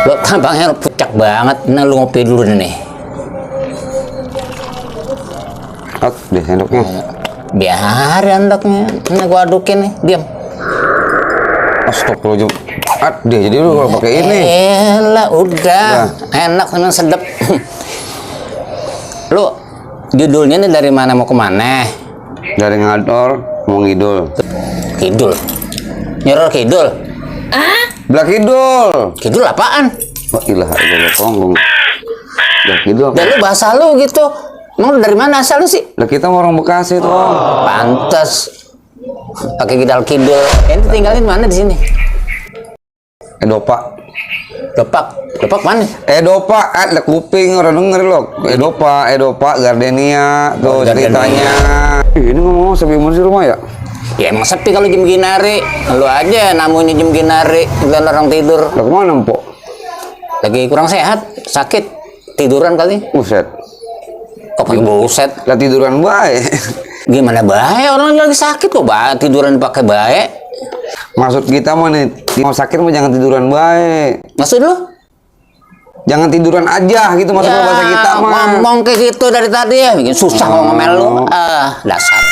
Lo tampangnya pucak banget. Nah, lu ngopi dulu nih. Deh sendoknya. Biar sendoknya. Ini gua adukin nih, diam. Astagfirullahaladzim. Deh jadi lu kalau pakai ini. Elah, udah. Enak memang sedap. Lu judulnya nih dari mana mau kemana? Dari ngador mau ngidul. Kidul. Nyeror kidul. Belah kidul. Kidul apaan? Wah ilah ilah tolong. Belah kidul. Dan lu bahasa lu gitu. Emang lu dari mana asal lu sih? Lah kita orang Bekasi tuh. Pantes. Pakai kidal-kidul. Ente tinggalin mana di sini? Edopa. Dopak mana? Edopa, ada kuping orang denger loh. Edopa, Gardenia, tuh ceritanya. Ini ngomong sepi di rumah ya? Ya emang sepi kalau jam gini hari. Lu aja namunya jam gini hari dan orang tidur. Lah kemana Mpok? Lagi kurang sehat, sakit, tiduran kali. Buset. Kok pakai buset? Lah tiduran baik. Gimana baik? Orang lagi sakit kok tiduran pakai baik. Maksud kita mah nih, mau sakit mah jangan tiduran baik. Maksud lu? Jangan tiduran aja gitu maksud bahasa kita mah. Ngomong kayak gitu dari tadi ya, bikin susah ngomel lu. Dasar.